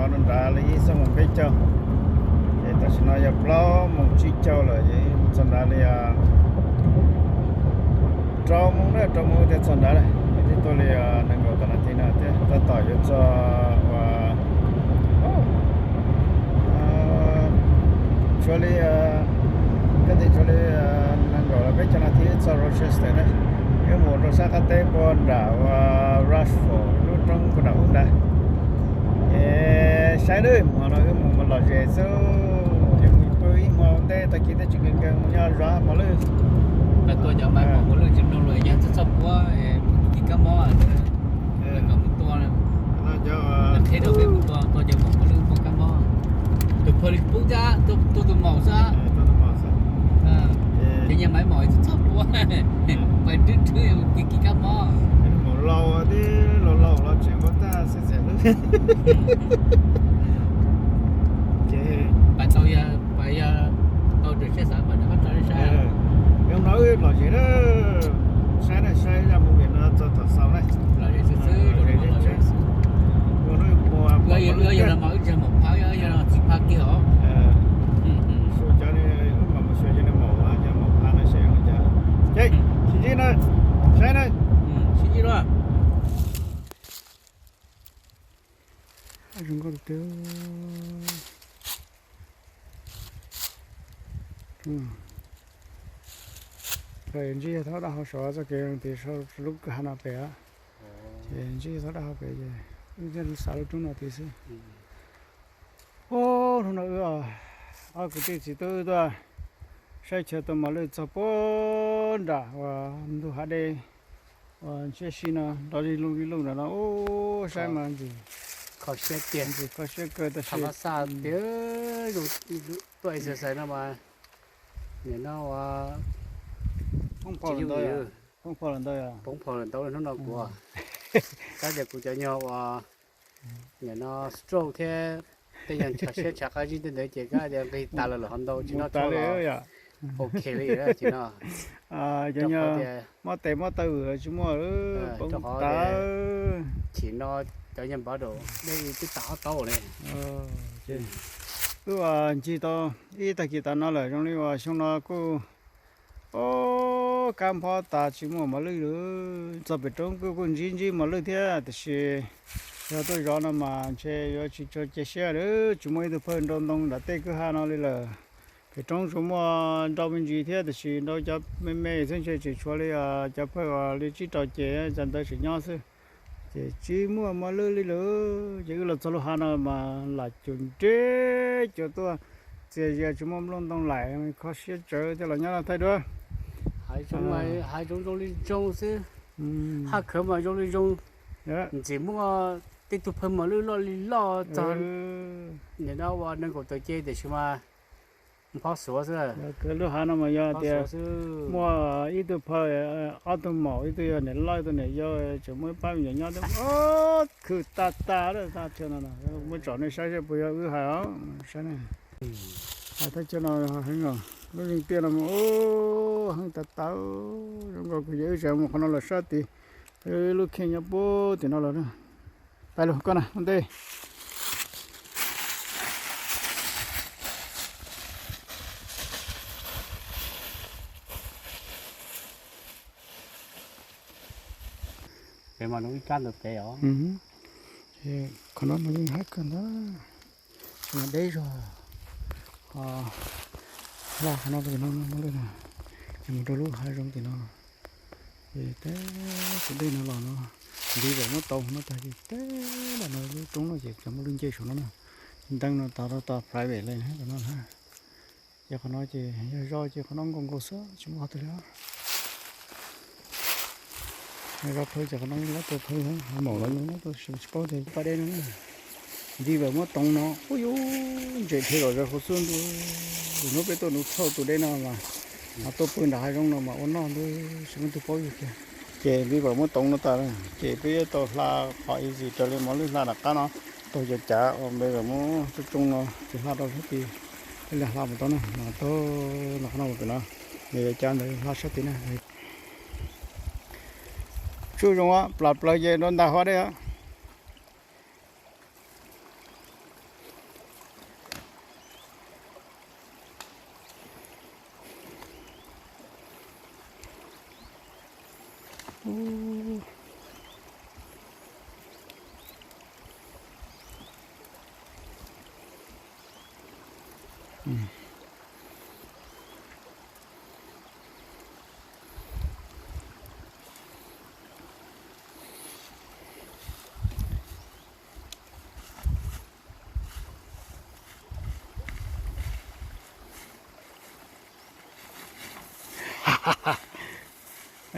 Nrad li ib xuab moos peb caug, ces tam sim no yog plaub moos tsib caug lawm, ces txog nrad li rau moos na, rau moos thiaj txog nrad lawm, twb tuaj li nees nkaum tawm nas this no thiab, tab tom yuav txog ua tshuav li, twb tshuav li nees nkaum los peb caug nas this txog Rochester na. Wb mus rau sab qab teb puag nram ua Rochford lub roob puag nram ub ntag. Ces saib lawm, hmo no wb mus lom zem xwb, wb mus pw ib hmo ua ntej, tag kis tej tsis nkees nkees mus nyob zov mos lwj. Pas tua cov mais mos lwj tsis mloog lus, yog txhob txhob puab, kis kab mob, kom mus tua, qheb rau peb mus tua, tua cov mos lwj muaj kab mob. Tus phaw li pub thiab, tua tus maum xwb. Ces nyias mais maum txhob txhob puab, pais rwb rwb kis kis kab mob. Maum laus tib laus laus los tseem ua tag xwb xwb. Ces pas tau yog, pas yog tau tus siab xav pas rov qab tso li saib. Zoo no wb lom zem na, saib na, saib zaj movie no txog tom xaus na. Lom zem xwb xwb, lom zem xwb. Ua no ua yog los mas wb tsis maum phab, yog txiv phab kiag os. Xyuas cov, wb mam mus xyuas cov maum, cov maum phab no seb zoo li cas. Ces sib ntsib na, saib na. Sib ntsib na. Zoo nkauj tiag. Ntsib yog thab daj hauv saum txoj kev tid, lub kwj ha no pem, ces ntsib yog thab daj hauv pem ces wb thiaj xav lub roob no tid xwb. Ub, hnub no wb ob kwv tij txiv tub wb tuaj saib chaw tua mos lwj txog puag nram uas ntug hav dej uas ntshiab si no, nrov li luj li luj nram no. Ub, saib mas ntxim kho siab tiag, ntxim kho siab kawg tab sis tiag, tuaj exercise no mas nim no ua poob phau lawm ntau, poob phau lawm ntau hnub no kuv, kab tias kuv cov nyuag uas nim no stroke thiab tej nyuag ntshav siab ntshav qab zib tej ntawd ces kab tias nqis tas lawm lawm ho ntau tsis noj tas li. Ok li no. Cov nyuag mob tes mob taw tsis muaj, poob tas. Chim no cov nyuag npav dum dej twb tas ob taub li. Wb ua ncig tau ib tag kis tas no lawm, zoo li uas xyoo no kuj, o, kab nphob tas tsis muaj mos lwj lawm. Txog pem roob kuj kuj ntsib ntsib mos lwj thiab tiam sis yog tuaj zov no mas ntshe yuav tsis tso cia siab lawm, tsis muaj ib tug phawj nrau ntoo nram tej kwj ha no li lawm. Pem roob tsuas muaj nrau me ntsis thiab tiam sis nrau cov me me xwb, ntshe tseem tshuav li cov phawj uas li tsib rau ces cov ntawd tseem nyob xwb. Ces tsis muaj mos lwj li lawm, ces wb los txog lub hav no mas lam cum nreb cuag tuaj txias zias tsis muaj nplooj ntoo laim, kho siab tsawv thiaj los nyob no thaij dua. Hav zoov zoo li zoo xwb, haj khawv mas zoo li zoo, ntxim muaj tej tug phawj mos lwj loj li loj txog nim no ua nees nkaum tawm ce tiam sis mas nphob xuav xwb. Lub hav no mas yog tias muaj ib tug phawj, ob tug maum, ib tug yog niam loj ib tug niam yau, tseem muaj ib pab me nyuam nyob, khwv tas tas lawm, tag chaw no muab tsom nej saib seb puas yog wb hais os, saib ne. Hais thaj chaw no heev os, lub zeeg tiaj no mas heev tas tas, zoo nkaus kuv yog wb tseem mus qhov no los sab tid, lub kheej nyob puag tim no los na. Pais los koj na ua ntej. Peb mas nws ib kab ntawd pem os. Qhov no mas yeej haib kawg ntag. Tsis mas deb zog. Ho laj qhov no rau tim no, ces mus rau lub hav zoov tim no. Ces teb tus dej no los no, ntiv vam muab tau no tag ces teb los no lub roob no ces cov muaj lub ncej saum no na. Nteeb no tas tas private li no na. Ces qhov no ces yog zos ces qhov no nkaus nkaus xwb tsis muaj qhov twg li. Zos phawj ces qhov no lab tua phawj, maum los yog lab tua tsis paub tias paj dej no na. Ntiv vam muab toov no ua yus ntses dhia los zog hauv xub ntuj. Hnub peb tuaj nuv thauj tus dej no mas tuaj pw nram hav zoov no mas ua noj ntuj tsis muaj tus paub yus kiag. Ces ntiv vam muab toov no tas, ces peb yuav tau hla qhov easy raws li mos lwj hla nram qab no. Taug cov cav uas npe vam muab tsoo tsoo no ces hla rau sab tid, peb li hla mus tau na, taug no qhov no mus pem no, nws cov cav ntawd hla sab tid na. Tsuj zoo plas plaws ces rau ntas hauv dej. Ub.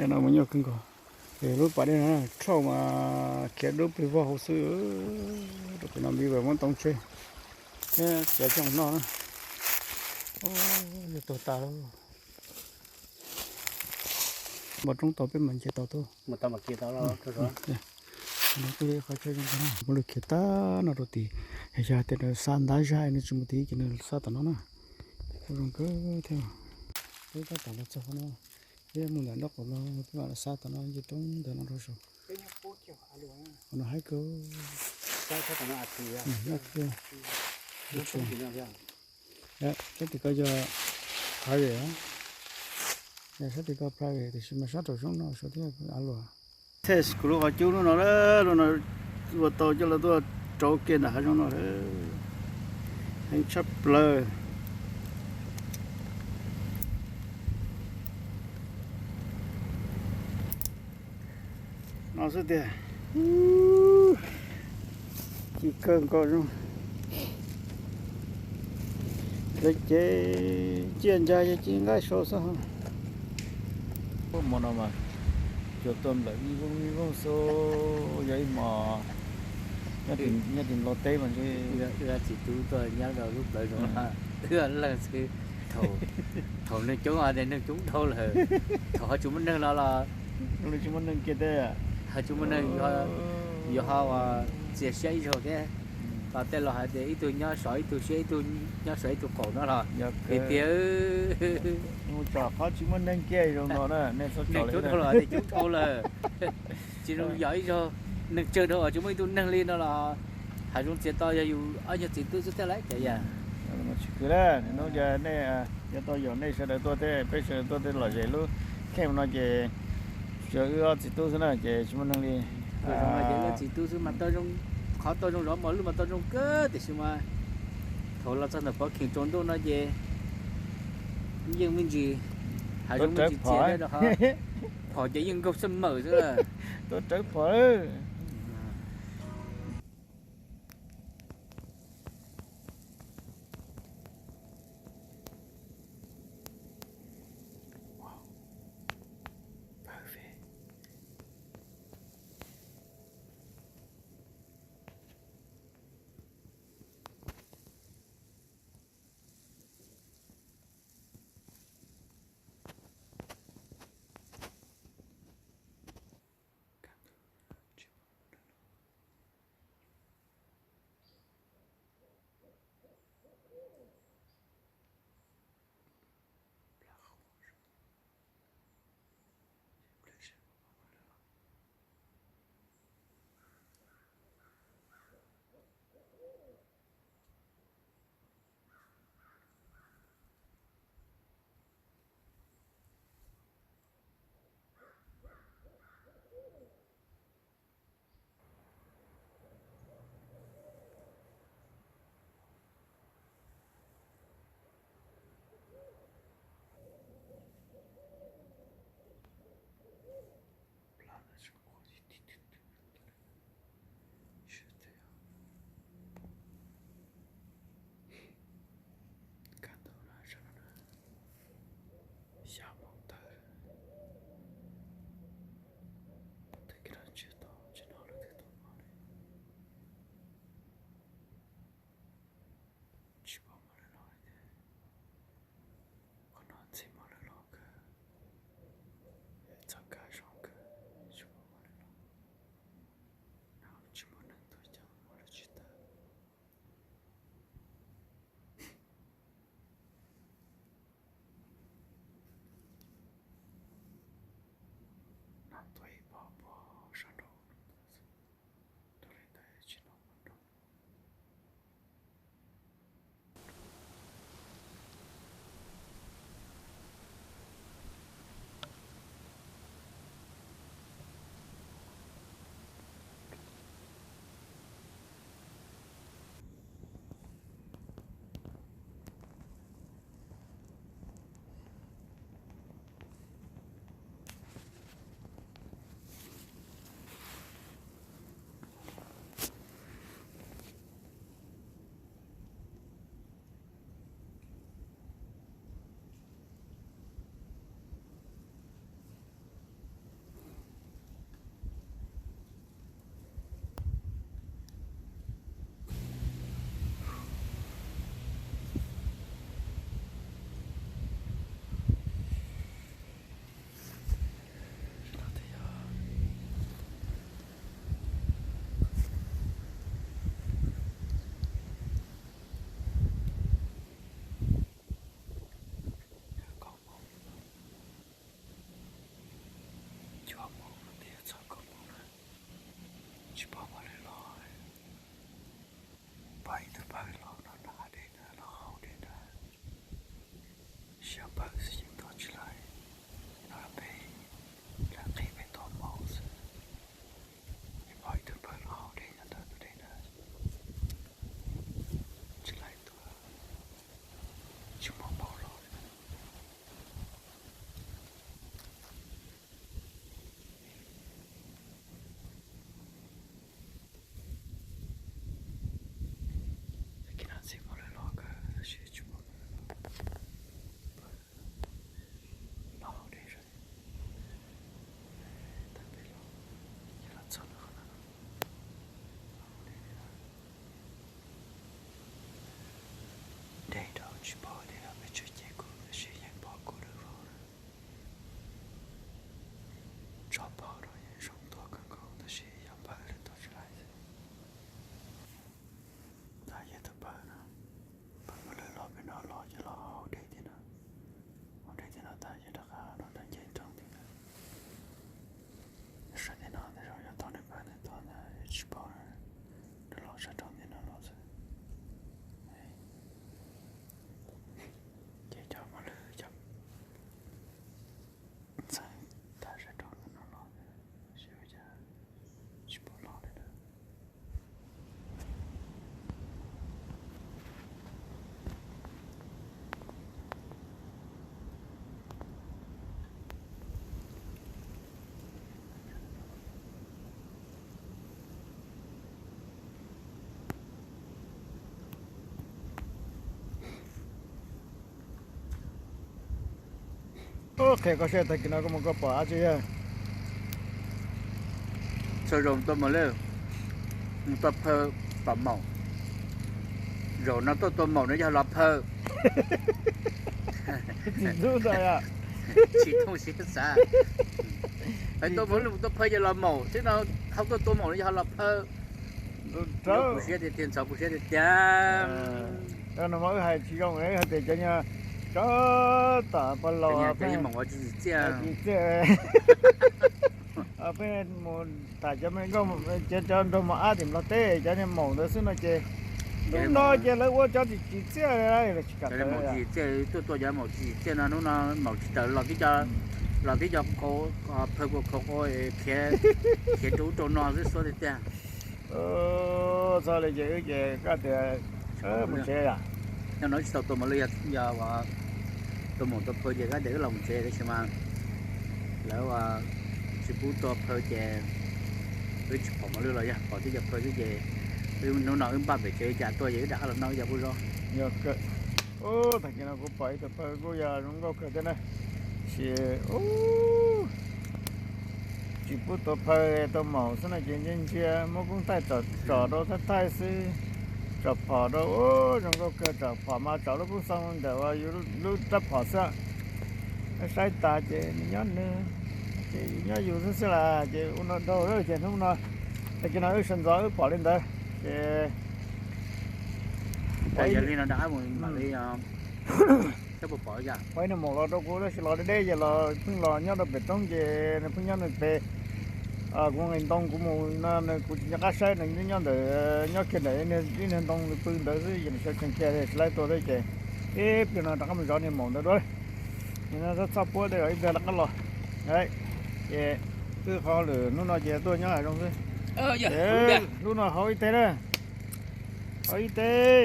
No mus nyuaj kawg nkaus. Lub pas dej no rhauj mas khiav dub plig vog hauv xwb. Rau pem no me vawm muab ntoo tseg thiab txiav coj mus noj na. Yuav tuag tas lawm. Npog roob tau peb mam nce tau tuaj. Muab lwm khiav tag no rau tim, yog tias nws xa ntab zaj nws tsis mus tid ces nws xa tom no na. Kuj zoo kawg thiab. Peb tab tom los txog no, peb mus ntawm nraub qaum no peb mam los xa tom no nce roob ntawm no rau saud. Qhov no haib kawg. Sab tim ko yog private, sab tim ko private tiam sis mas sab rau zoov no saud thiab av luam. Test kuv lub qhov cub lub no, lub no ua tau coj los tuaj rau kiag nram hav zoov no, heev tshaj plaws. No xwb tiag. Ci kawg nkaus zoo. Lawv ces ciaj ncaj yog ci nqaij sau xwb. Hmo no mas cua tuaj nplawm ib vooj ib vooj xwb, yog ib hmo nyob tim nplog teb mas ntshe. Wb txiv tub tuaj nyob rau lub plawv zoov no, wb leeg xwb. Thaum neeg coob tias neeg coob dhau lawm, thaum ho tsis muaj neeg no los tsis muaj neeg kiag, ho tsis muaj neeg, yuav ho txias siab ib zaug thiab. Los tej laus hais tias ib tug nyob sov ib tug siab, ib tug nyob sov ib tug qaum no los tiag tiag. Mus tsom qhov tsis muaj neeg kiag zoo no na, neeg coob dhau lawm, coob dhau lawm. Tsis zoo yog ib zaug neeg tsawg dhau tsis muaj ib tug neeg li no los hav zoov txias to yog yus ob nyuag txiv tub xwb thiab lawm ces yog. Tsis kwv na, hnub no nej, yuav tau yaum nej sawv daws tuaj thiab peb sawv daws tuaj thiab lom zem lub kheej no ces tsuas wb ob txiv tub xwb na ces tsis muaj neeg li. Txiv tub xwb mas tau zoo, qhov tau zoo zov mos lwj mas tau zoo kawg tiam sis mas thaum los txog ntawm pov kheem tsaus ntuj no ces yeej me ntsis hav zoov me ntsis txias rau qhov phom ces yeej nkaug xab mawm xwb. Tuaj rawv phom. Qhia koj saib tag kis no koj mus koj pom dab tsi yog. Txhua zaus tuaj mus lawm, mus tuaj phaw pom maum. Zaum no tuaj tua maum no yog los phaw. Tsis thooj siab xav. Tuaj mus lwm tuaj phaw ces los maum xwb no, hauv tuaj tua maum no yog los phaw. Ntxhov kuv siab tiag tiag, ntxhov kuv siab tiag tiag. Wb hais tsis zoo, wb hais tias cov nyuag, cov tom pog laus, cov maum tsis tsim txiaj, peb mus tham cov me nkauj, cov nraug mos ab tim Nplog teb cov niag maum ntawd xwb no ces, hnub no ces lawv ua cov tsis tsim txiaj, tsis kam tawm. Tsis tsim txiaj, tuaj tua cov maum tsis tsim txiaj no, hnub no maum tsis tawm los tib co, los tib co qhau, phaw kua qhau qhau, khiav rau ub rau no xwb, suab tiag tiag. Txog li ces wb ces koj tias mus tsev yom. Nyob no tsis tau tua mos lwj, yog tua maum tua phaw ces koj tias wb los mus tsev tab sis mas lawv tsis pub tua phaw ces wb tsis pom mos lwj los yog pom tib co phaw xwb ces hnub no wb npaj pem tsev cas tuaj ces wb rov qab los noj wb cov pub zob. Tag kis no kuv pom ib tug phaw kuj yog zoo nkauj kawg thiab na, sis tsis pub tua phaw tua maum xwb no ces ntsia ntsia muab koob thaij tsom tsom rau thaij thaij xwb, tsom phom rau, zoo nkauj kawg, tsom phom mas tsom lub koob xoo ntawm uas yus lub rab phom xwb. Saib tas ces nws nyob nws, ces yus nyob yus xwb xwb las ces ua no dhau lawm ces hnub no, tag kis no wb sawv ntxov wb pom li ntawd ces yog li no rov qab mus mam li pom. Ua ib niag maum los rau kuv tab sis los deb deb ces los pheej los nyob rau pem roob ces nws pheej nyob nws pem. Kuv nqis ntoo kuv mus no nws kuv tsis nco qab saib, nws nyob ntawm, nyob kiag ntawm ib niag ntoo pw ntawd xwb ces nws sawv tsees kiag tsis laib tua thiab ces ib pliag no rov qab mus zov niag maum ntawd dua. Nim no txhob puab tej zaum ib pliag rov qab los. Ces wb qhov lwm hnub no ces tuaj nyob hav zoov xwb. Hnub no hauv ib teg na, hauv ib teg,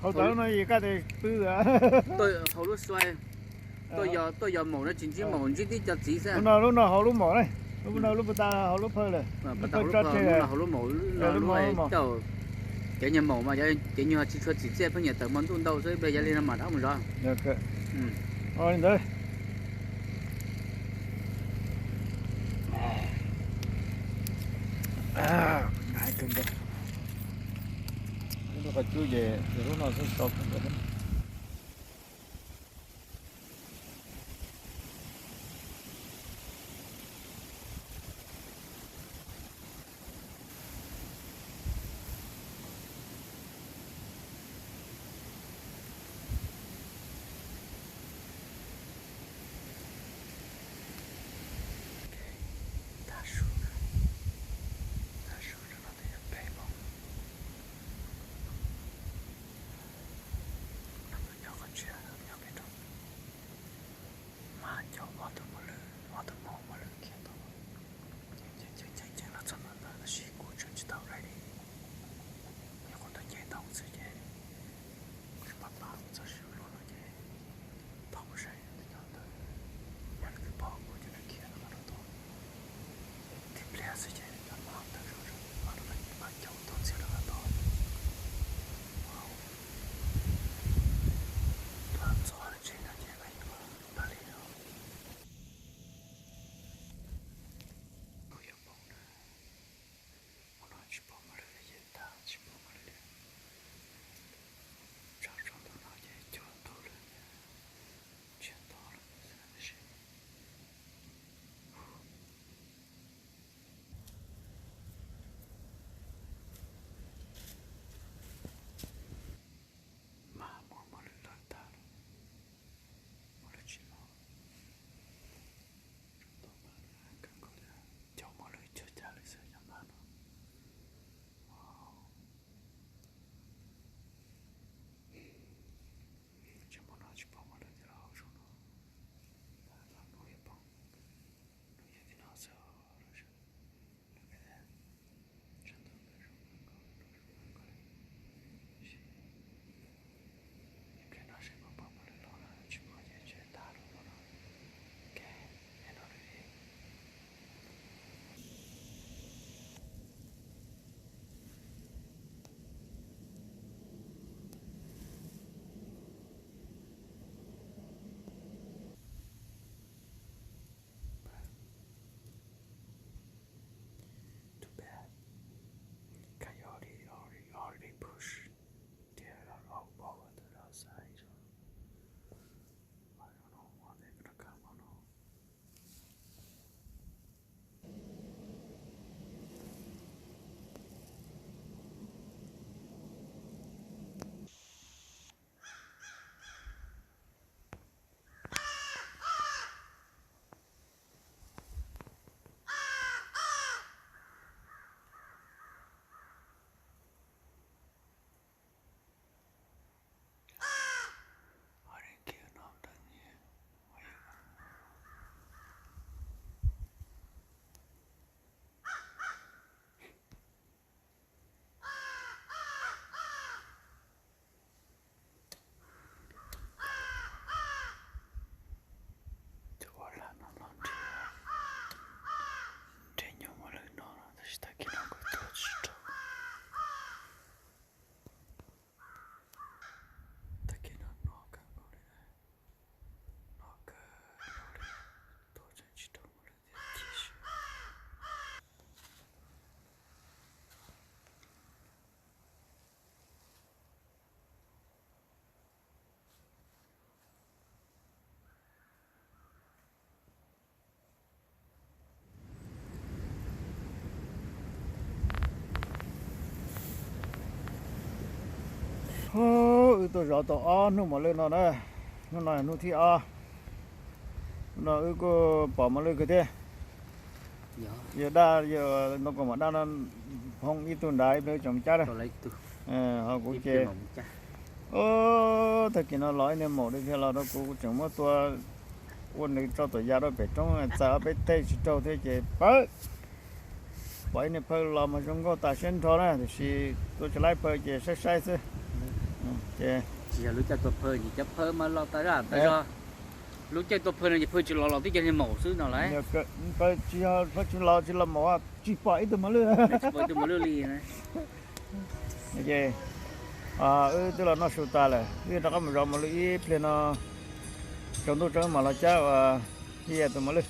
hauv tawv no yus kaj tes pw. Hauv lub xua, tuaj yog maum no tsis ntsib maum, ntsib tib co txiv xwb. Lub no lub no hauv lub maum na, lub no lub puag ta hauv lub phawj lawm, lub phawj tso tseg, hauv lub maum no lub cauj. Cov nyuag maum mas cov nyuag tsis tshua tsim txiaj pheej nyiam tawm hmo ntuj ntau xwb, ib pliag yog li no mam rov mus zov. Li ntawd. Qhov cub ces lub no xwb so. Wb tuaj zov tau ob hnub mos lwj no na, hnub no hnub thib ob. Hnub no wb kuj pom mos lwj kawg thiab. Yog daj, yog ntoo kaus mom daj no, hoob ib tug nrad ib pliag tseem cab na. Ho kuv ces, tag kis no los ib niag maum li thiab los rau kuv, kuv tseem muab tua ua nws tso tom yas rau pem roob, txais ob peb teg tsis raug thiab ces pawg. Pom ib niag phaw los mas zoo nkauj tas siab nrho na, tiam sis tua tsis laib phaw ces saib saib xwb. Ces tsis yog lub caij tua phaw, cov phaw mas los tas zaj tas zog. Lub caij tua phaw no ces phaw tsis los los twb cov niag maum xwb no lauj. Phaw tsis yog phaw tsis los tsis los maum, tsis pom ib tug mos lwj. Tsis pom ib tug mos lwj li. Wb twb los noj su tas lawm, wb rov qab mus zov mos lwj ib pliag no, tsaus ntuj tseeb mam los cab ua Yia tus mos lwj.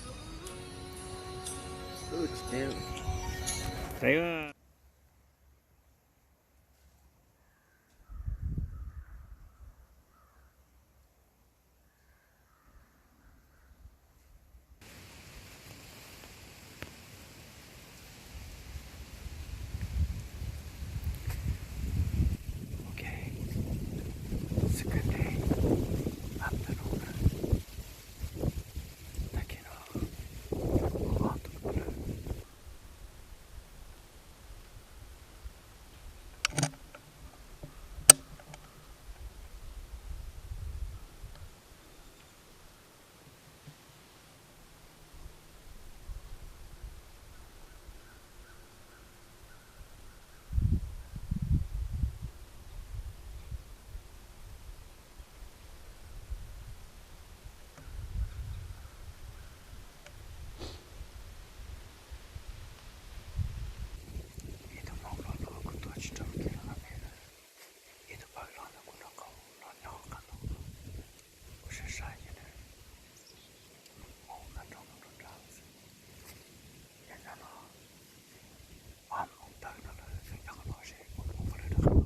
Ib tug maum los no kuv tua tsis raug kiag los qab peb lawm. Ib tug pawg los no kuv nrog qau los nyob qab no, kuv saib saib ces nws mus qab nroo nrad xwb. Yog nyob no, ob moos tawm no lawm, nyob qhov no seb puas mus qhov lwm rau qhov no.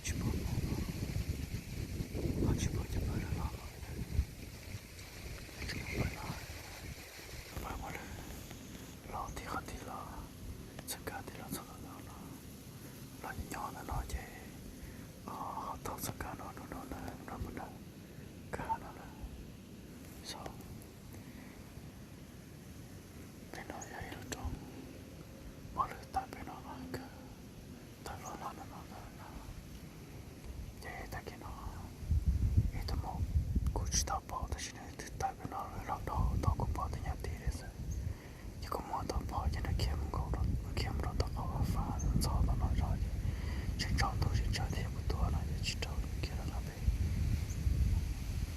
Tsis pom, tsis pom cov pawg lawv los. Pawg no, pawg ua lawm, los tib qhov twg los, txoj kev twg los txog ntawm no, los nyob ntawm no ces ho taug txoj kev no rau no lawm, rau mus ntawm kev no lawm. Pem no yog ib lub roob, mos lwj tawm pem no los kawg, tawm los no no no no. Ces tag kis no ib tug maum kuv Tsis tau pom tab sis nws twb tawm pem no los rau tod kuv pom tej nyuag tib li xwb. Ces kuv muab tau pom ces nws khiav mus nkaum, khiav mus rau tom qab vaj fab ntxhov tom no zog ces tseem tsaus ntuj tsis tsawg thiab kuv tuaj no ces tsis raug khiav rau qab pem.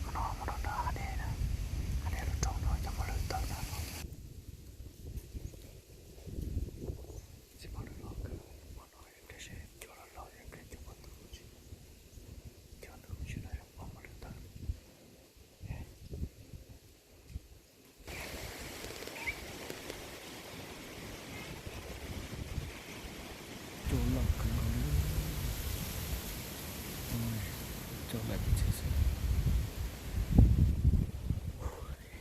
Qhov no mus rau nram hav dej na, hav dej los rau no cov mos lwj tawg ntag no. Txiv mos lwj los kawg, hmo no ib pliag seb cua los los ib pliag cua puas tu tsis, cua tu tsis no pom mos lwj tawg. Cua loj kawg nkaus li. Cua lawm tsis txhia xwb.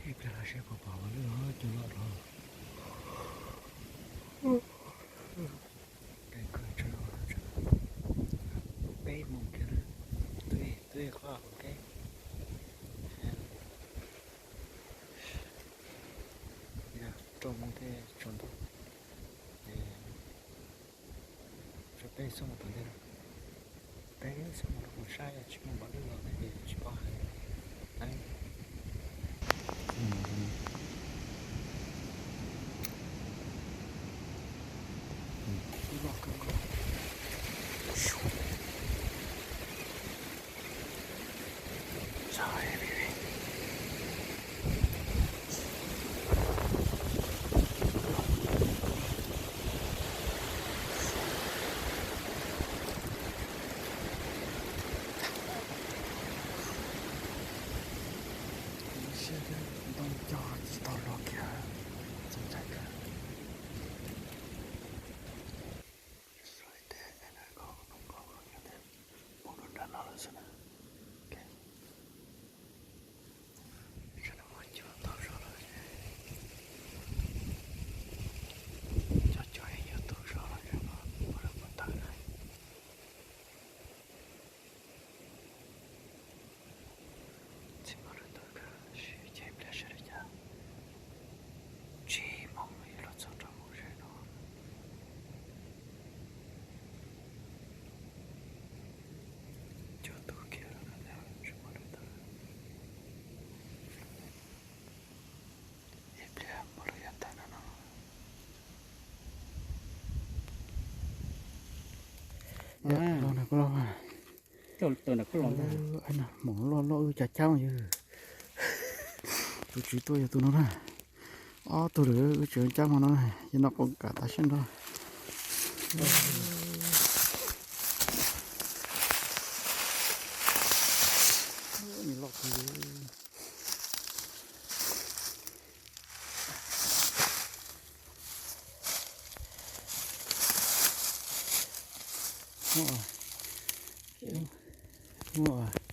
Ib pliag los seb puas pom mos lwj cua loj rau. Peb mus kiag na, twb twb qhov hauv teb, rau mus tej tsaus ntuj, ces peb xub mus tom ntej na, peb xub mus rau hauv sab yog tsis muaj mos lwj los ces tsis paub hais. Ntoo cog tsis tau los kiag, txaus ntshai kawg. Mus rau nram no lawm xwb na. Cov cua yuav tu zog lawm, cov cua yuav tu zog lawm, mus lawm puas tawg na. Tsis muaj lwm tus kawg, seb cia ib pliag sawv daws cas. Tsis hmoov yuav luag txog rau hauv zej no. Cua tu kiag lawm, tsis muaj lwm tus. Ib pliag muaj lwm yam tawg no no. Hmoov loj loj wb cov cab mas yog tus tsis tuaj yog tus no na. Ob tug lawm wb tseem cab hmo no, yog no qau kam tas siab nrog.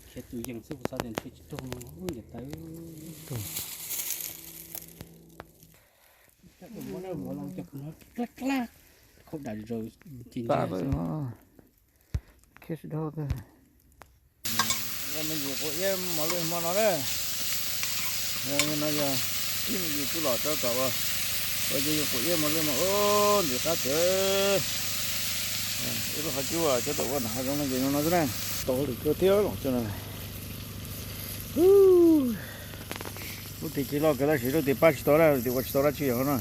Khiav tus yees xwb kuv xav tias ntshe tsis raug no, niam tais. Muab muab los coj kuv no, khaub dam zaws ces ntsia xwb. Khiav tsis dhau. Yog me ntsis quav iab mos lwj hmo no na. No yog ib me ntsis kuj los tso kom ua, ua ces yog quav iab mos lwj mas ub ntim qab tawv. Ib lub qhov cub cov tau ua nram hav zoov no ces no no xwb na. Tau lwm kawg thiab los cov no. Lub tiaj ci loj kawg tab sis lub tiaj pab tsis tau na, lub tiaj ua tsis tau dab tsi hauv no.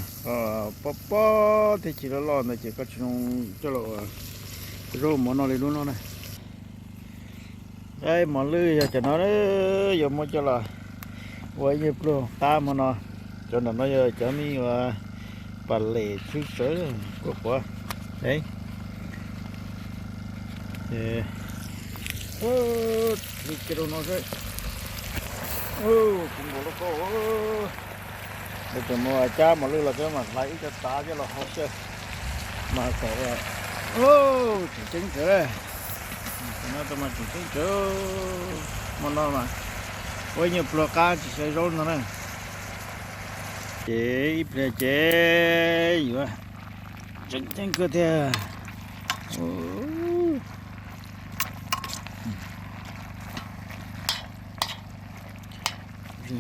Pob pob tiaj ci loj loj ntawd ces koj tsis zoo coj los ua zaub mov noj li lub no na. Mos lwj yog cov no yuav muab coj los ua ib nyuag pluag qab hmo no. Cov nram no yog cov me nyuam pas lem tswb sawv quaj quav. Li kiag rau no xwb. Kuv nkaus lub koj. Lawv tseem mus cab mos lwj los xwb mas hlais ib co tav coj los hau xwb. Mas kom tseem ceeb tsawv. No mas tseem ceeb tsawv. Hmo no mas ua ib nyuag pluag qab tsis xyaw zaub no na. Ces ib pliag ces yuav tseem ceeb kawg thiab. Zoo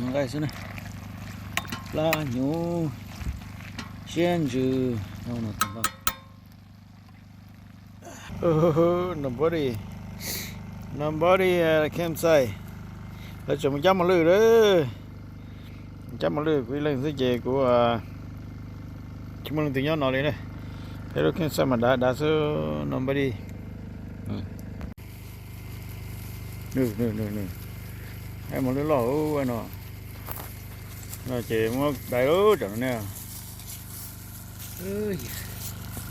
nqaij xwb na. Plab hnyuv, siab ntsws. Nobody, nobody at campsite. Lawv tseem mus cab mos lwj lawm. Cab mos lwj kuv ib leeg xwb ces kuv tsis muaj leej twg nyob no li na. Peb lub kheej xaj mas dav dav xwb no npaj li. Mos lwj loj no. No ces muab dai lub tsam no ne.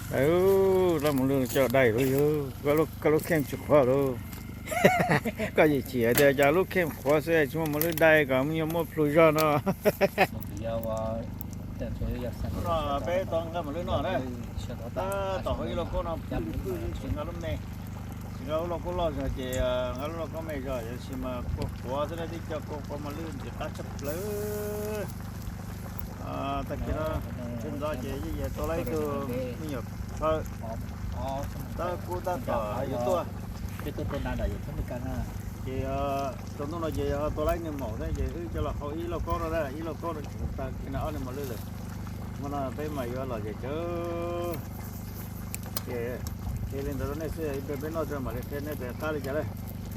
Dai lub, laj mos lwj coj dai lub yug, koj lub kheej tsis qhuav lub. Koj yeej chim hais tias cas lub kheej qhuav xwb tsis muaj mos lwj dai kom me nyuam muaj plhu zog no. Peb tau nqa mos lwj no na. Tab tom hauv ib lauj kaub no pw pw tsis nqa lub me, tsis nqa lub lauj kaub loj zog ces nqa lub lauj kaub me zog, tab sis mas kua qhuav xwb na, tib co kua qhuav mos lwj ntxim qab tshaj plaws. Tag kis no tsis ntxov ces yeej tua laib ib tug me nyuam phaw, tab kub tab tom yuav tuaj. Ces tsaus ntuj no ces yog tua laib nws maum thiab ces wb coj los hau ib lauj kaub no na, ib lauj kaub no tag kis no ob niag mos lwj lawm. Hmo no peb mas yuav los zem tsawv. Ces li ntawd rau nej xwb, ib pliag peb noj tso mam li qhia nej tias qab li cas lawm.